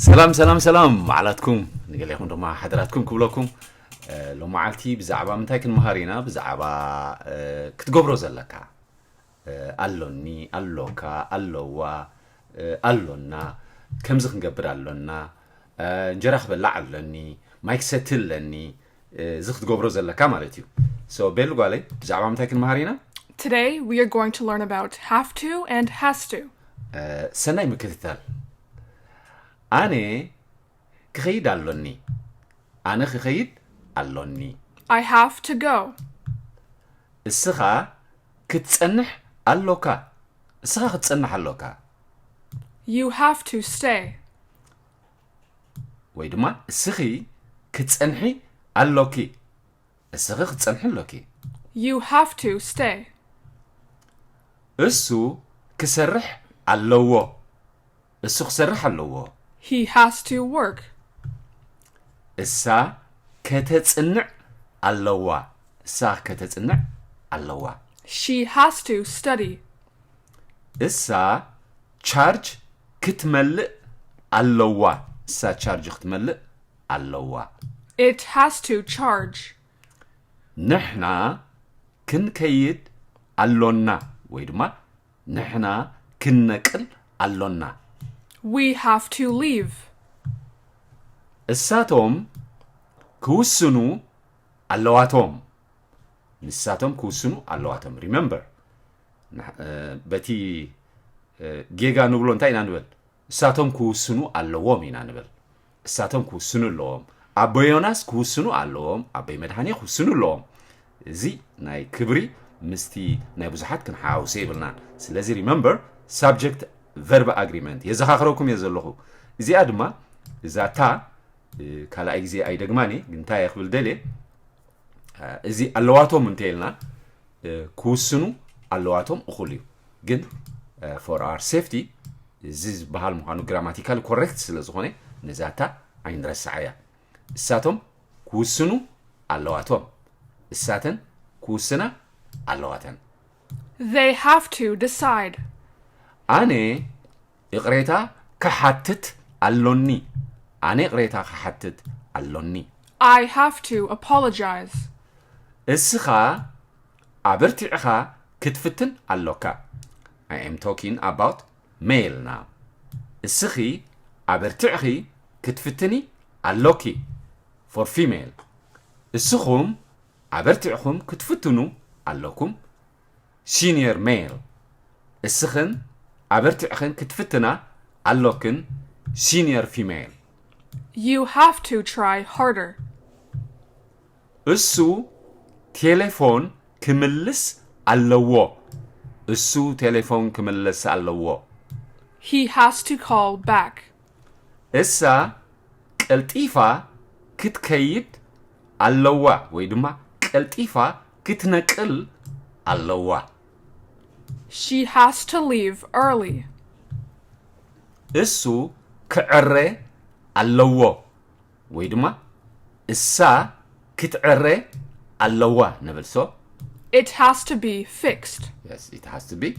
ሰላም ሰላም ሰላም፣ መዓላትኩም ንገሌኹም ድማ ሓደራትኩም ክብለኩም። ሎመዓልቲ ብዛዕባ ምንታይ ክንመሃር ኢና? ብዛዕባ ክትገብሮ ዘለካ። ኣሎኒ፣ ኣሎካ፣ ኣለዋ፣ ኣሎና፣ ከምዚ ክንገብር ኣሎና፣ እንጀራ ክበላዕ ኣለኒ፣ ማይ ክሰቲ ኣለኒ። እዚ ክትገብሮ ዘለካ ማለት እዩ። So ቤሉ ጓለይ፣ ብዛዕባ ምንታይ ክንመሃር ኢና? Today we are going to learn about have to and has to. ሰናይ ምክትታል። ኣነ ክኸይድ ኣሎኒ። ኣነ ክኸይድ ኣሎኒ። I have to go. እስኻ ክትጸንሕ ኣሎካ። እስኻ ክትጸንሕ ኣሎካ። You have to stay. ወይ ድማ እስኺ ክትጸንሒ ኣሎኪ። እስኺ ክትጸንሒ ኣሎኪ። You have to stay. እሱ ክሰርሕ ኣለዎ። እሱ ክሰርሕ ኣለዎ። He has to work. እሳ ከተጽንዕ ኣለዋ። እሳ ከተጽንዕ ኣለዋ። She has to study. እሳ ቻርጅ ክትመልእ ኣለዋ። እሳ ቻርጅ ክትመልእ ኣለዋ። It has to charge. ንሕና ክንከይድ ኣሎና ወይ ድማ ንሕና ክንነቅል ኣሎና። We have to leave. እሳቶም ክውስኑ ኣለዋቶም። ንሳቶም ክውስኑ ኣለዋቶም። Remember፣ በቲ ጌጋ ንብሎ እንታይ ኢና ንብል? እሳቶም ክውስኑ ኣለዎም ኢና ንብል። እሳቶም ክውስኑ ኣለዎም። ኣቦይ ዮናስ ክውስኑ ኣለዎም። ኣቦይ መድሃኔ ክውስኑ ኣለዎም። እዚ ናይ ክብሪ ምስቲ ናይ ብዙሓት ክንሓውሶ የብልናን። ስለዚ remember subject verb agreement የዘኻኽረኩም እየ ዘለኹ። እዚኣ ድማ እዛ ታ ካልኣይ ግዜ ኣይደግማን እየ፣ ግን እንታይ እየ ክብል ደልየ፣ እዚ ኣለዋቶም እንተኢልና ክውስኑ ኣለዋቶም እኹል እዩ። ግን for our safety እዚ ዝበሃል ምዃኑ ግራማቲካል ኮሬክት ስለ ዝኾነ ነዛታ ኣይንረስዓያ። እሳቶም ክውስኑ ኣለዋቶም። እሳተን ክውስና ኣለዋተን። They have to decide. ኣነ ይቕሬታ ክሓትት ኣሎኒ። ኣነ ይቕሬታ ክሓትት ኣሎኒ። I have to apologize. እስኻ ኣበርቲዕኻ ክትፍትን ኣሎካ። I am talking about male now. እስኺ ኣበርቲዕኺ ክትፍትኒ ኣሎኪ። For female። እስኹም ኣበርቲዕኹም ክትፍትኑ ኣሎኩም። Senior male። እስኽን ኣበርቲዕኽን ክትፍትና ኣሎክን። Senior female። You have to try harder. እሱ ቴሌፎን ክምልስ ኣለዎ። እሱ ቴሌፎን ክምልስ ኣለዎ። He has to call back. እሳ ቀልጢፋ ክትከይድ ኣለዋ ወይ ድማ ቀልጢፋ ክትነቅል ኣለዋ። She has to leave early. እሱ ክዕረ ኣለዎ ወይ ድማ እሳ ክትዕረ ኣለዋ ንብል። So It has to be fixed. Yes, it has to be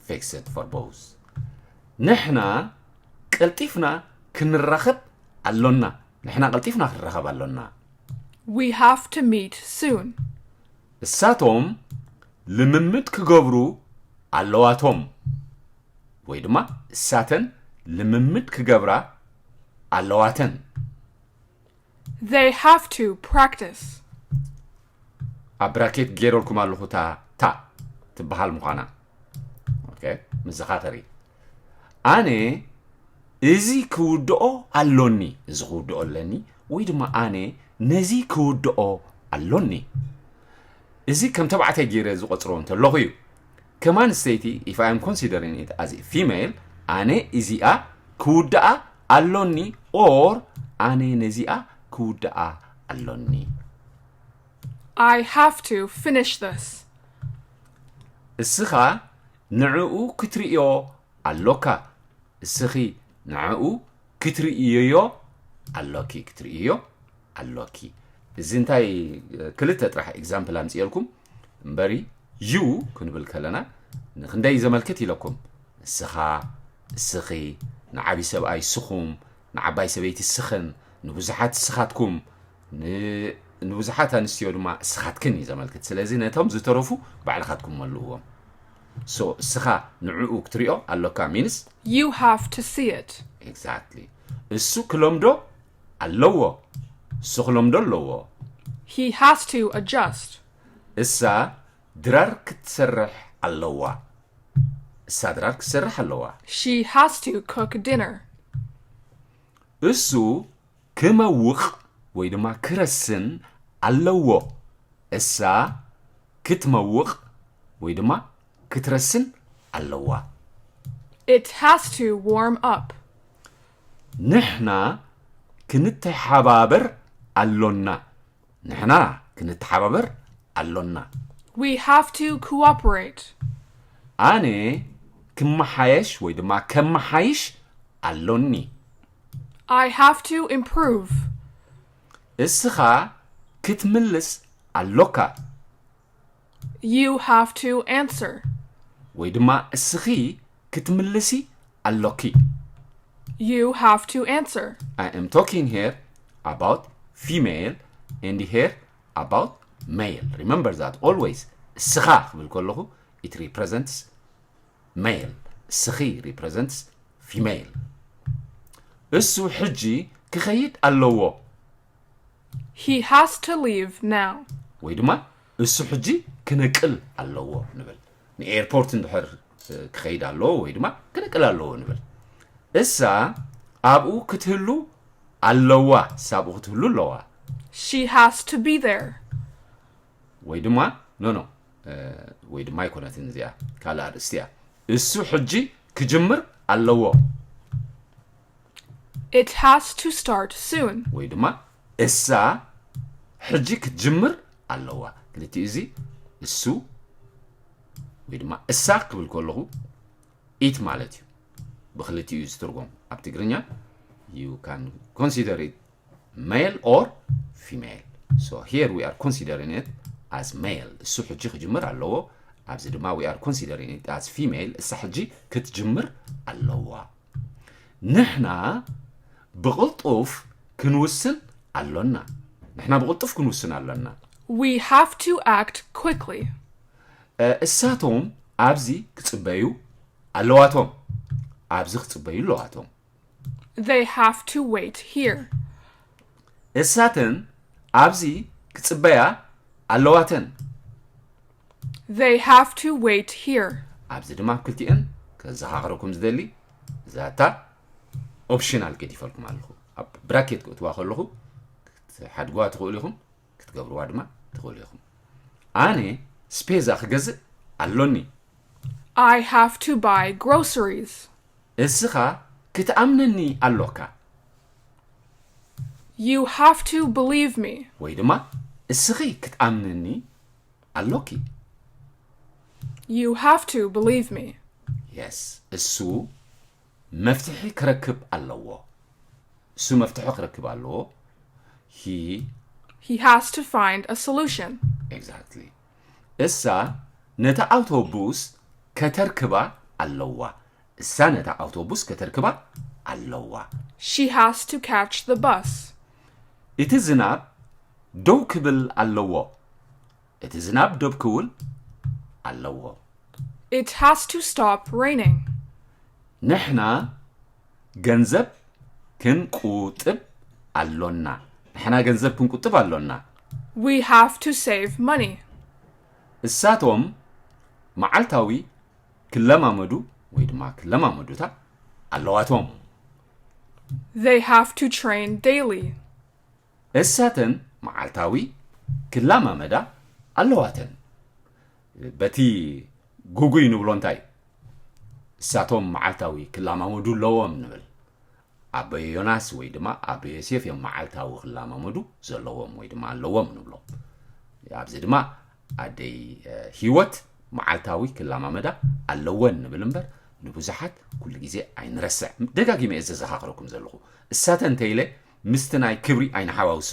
fixed for both. ንሕና ቀልጢፍና ክንራኸብ ኣሎና። ንሕና ቀልጢፍና ክንራኸብ ኣሎና። We have to meet soon. እሳቶም ልምምድ ክገብሩ ኣለዋቶም ወይ ድማ እሳተን ልምምድ ክገብራ ኣለዋተን። They have to practice. ኣብ ብራኬት ገይረልኩም ኣለኹ እታ ታ ትበሃል ምዃና። ኦኬ፣ መዘኻኸሪ። ኣነ እዚ ክውድኦ ኣሎኒ፣ እዚ ክውድኦ ኣለኒ ወይ ድማ ኣነ ነዚ ክውድኦ ኣሎኒ። እዚ ከም ተባዕታይ ገይረ ዝቆጽሮ እንተለኹ እዩ። ከም ኣንስተይቲ, if I am considering it as a female, ኣነ እዚኣ ክውድኣ ኣሎኒ or ኣነ ነዚኣ ክውድኣ ኣሎኒ። I have to finish this. እስኻ ንዕኡ ክትርእዮ ኣሎካ። እስኺ ንዕኡ ክትርእዮዮ ኣሎኪ፣ ክትርእዮ ኣሎኪ። እዚ እንታይ ክልተ ጥራሕ ኤግዛምፕል ኣምፅኤልኩም እምበሪ፣ you ክንብል ከለና ንክንደይ ዘመልክት ኢለኩም። እስኻ፣ እስኺ፣ ንዓብዪ ሰብኣይ እስኹም፣ ንዓባይ ሰበይቲ ስኽን፣ ንብዙሓት ስኻትኩም፣ ንብዙሓት ኣንስትዮ ድማ ስኻትክን እዩ ዘመልክት። ስለዚ ነቶም ዝተረፉ ባዕልኻትኩም መልእዎም። So እስኻ ንዕኡ ክትሪኦ ኣሎካ means You have to see it. Exactly። እሱ ክለምዶ ኣለዎ። እሱ ክለምዶ ኣለዎ። He has to adjust. እሳ ድራር ክትሰርሕ ኣለዋ። እሳ ድራር ክትሰርሕ ኣለዋ። She has to cook dinner. እሱ ክመውቕ ወይ ድማ ክረስን ኣለዎ። እሳ ክትመውቕ ወይ ድማ ክትረስን ኣለዋ። It has to warm up. ንሕና ክንተሓባበር ኣሎና። ንሕና ክንተሓባበር ኣሎና። We have to cooperate. ኣነ ክመሓየሽ ወይ ድማ ከመሓይሽ ኣሎኒ። I have to improve. እስኻ ክትምልስ ኣሎካ። You have to answer. ወይ ድማ እስኺ ክትምልሲ ኣሎኪ። You have to answer. I am talking here about female and here about male. Remember that always. እስኻ ክብል ከለኹ it represents male. እስኺ represents female. እሱ ሕጂ ክኸይድ ኣለዎ። He has to leave now. ወይ ድማ እሱ ሕጂ ክነቅል ኣለዎ ንብል። ንኤርፖርት እንድሕር ክኸይድ ኣለዎ ወይ ድማ ክነቅል ኣለዎ ንብል። እሳ ኣብኡ ክትህሉ ኣለዋ። እሳ ኣብኡ ክትህሉ ኣለዋ። She has to be there. ወይ ድማ no no ወይ ድማ ኣይኮነትን እዚኣ ካልእ ኣርእስቲ እያ። እሱ ሕጂ ክጅምር ኣለዎ። It has to start soon. ወይ ድማ እሳ ሕጂ ክትጅምር ኣለዋ። ክልቲኡ እዚ እሱ ወይ ድማ እሳ ክብል ከለኹ it ማለት እዩ። ብክልቲኡ እዩ ዝትርጎም ኣብ ትግርኛ። You can consider it male or female. So here we are considering it as male. እሱ ሕጂ ክጅምር ኣለዎ። ኣብዚ ድማ we are considering it as female. እሳ ሕጂ ክትጅምር ኣለዋ። ንሕና ብቕልጡፍ ክንውስን ኣሎና። ንሕና ብቕልጡፍ ክንውስን ኣሎና። We have to act quickly. እሳቶም ኣብዚ ክጽበዩ ኣለዋቶም። ኣብዚ ክጽበዩ ኣለዋቶም። They have to wait here. እሳተን ኣብዚ ክጽበያ ኣለዋተን። They have to wait here. ኣብዚ ድማ ኣብ ክልቲኤን ከዘኻኽረኩም ዝደሊ እዛታ ኦፕሽናል ገዲፈልኩም ኣለኹ። ኣብ ብራኬት ክእትዋ ከለኹ ክትሓድግዋ ትኽእሉ ኢኹም፣ ክትገብርዋ ድማ ትኽእሉ ኢኹም። ኣነ ስፔዛ ክገዝእ ኣሎኒ። I have to buy groceries. እስኻ ክትኣምነኒ ኣሎካ። You have to believe me. ወይ ድማ እስኺ ክትኣምነኒ ኣሎኪ። You have to believe me. Yes። እሱ መፍትሒ ክረክብ ኣለዎ። እሱ መፍትሒ ክረክብ ኣለዎ። He He has to find a solution. Exactly። እሳ ነታ ኣውቶቡስ ከተርክባ ኣለዋ። እሳ ነታ ኣውቶቡስ ከተርክባ ኣለዋ። She has to catch the bus. እቲ ዝናብ ደው ክብል ኣለዎ። እቲ ዝናብ ደው ክብል ኣለዎ። It has to stop raining. ንሕና ገንዘብ ክንቁጥብ ኣሎና። ንሕና ገንዘብ ክንቁጥብ ኣሎና። We have to save money. እሳቶም መዓልታዊ ክለማመዱ ወይ ድማ ክለማመዱታ ኣለዋቶም። They have to train daily. እሳተን መዓልታዊ ክላማመዳ ኣለዋተን። በቲ ጉጉይ ንብሎ እንታይ? እሳቶም መዓልታዊ ክላማመዱ ኣለዎም ንብል። ኣቦ ዮናስ ወይ ድማ ኣቦ ዮሴፍ እዮም መዓልታዊ ክላማመዱ ዘለዎም ወይ ድማ ኣለዎም ንብሎም። ኣብዚ ድማ ኣደይ ሂወት መዓልታዊ ክላማመዳ ኣለወን ንብል እምበር ንብዙሓት ኩሉ ግዜ ኣይንረስዕ። ደጋጊመ እየ ዘዘኻኽረኩም ዘለኹ። እሳተን እንተኢለ ምስቲ ናይ ክብሪ ኣይንሓዋውሶ።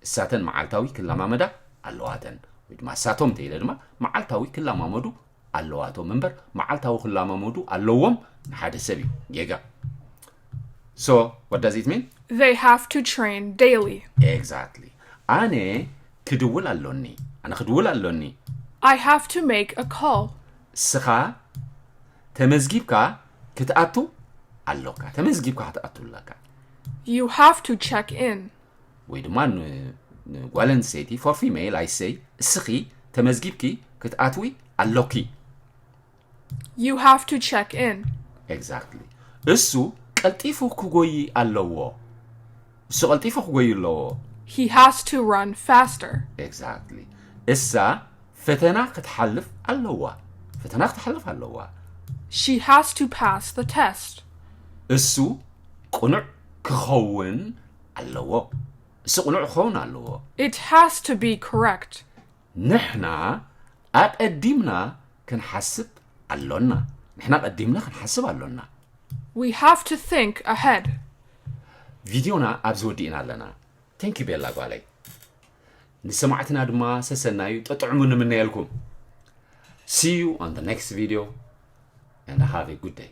እሳተን መዓልታዊ ክላማመዳ ኣለዋተን ወይ ድማ እሳቶም እንተኢለ ድማ መዓልታዊ ክላማመዱ ኣለዋቶም እምበር መዓልታዊ ክላማመዱ ኣለዎም ንሓደ ሰብ እዩ ጌጋ። So, what does it mean? They have to train daily. Exactly. ኣነ ክድውል ኣሎኒ። ኣነ ክድውል ኣሎኒ። I have to make a call. እስኻ ተመዝጊብካ ክትኣቱ ኣሎካ። ተመዝጊብካ ክትኣቱ ኣለካ። You have to check in. ወይ ድማ ን- ንጓል ኣንስተይቲ for female I say እስኺ ተመዝጊብኪ ክትኣትዊ ኣሎኪ። You have to check in. Exactly። እሱ ቀልጢፉ ክጎይ ኣለዎ። እሱ ቀልጢፉ ክጎይ ኣለዎ። He has to run faster. Exactly። እሳ ፈተና ክትሓልፍ ኣለዋ። ፈተና ክትሓልፍ ኣለዋ። She has to pass the test. እሱ ቅኑዕ ክኸውን ኣለዎ። እሱ ቅኑዕ ክኸውን ኣለዎ። It has to be correct. ንሕና ኣቐዲምና ክንሓስብ ኣሎና። ንሕና ቀዲምና ክንሓስብ ኣሎና። We have to think ahead. ቪድዮና ኣብዚ ወዲእና ኣለና። Thank you ቤላ ጓለይ። ንሰማዕትና ድማ ሰሰናዩ ጥዑም ንምነየልኩም። See you on the next video and have a good day.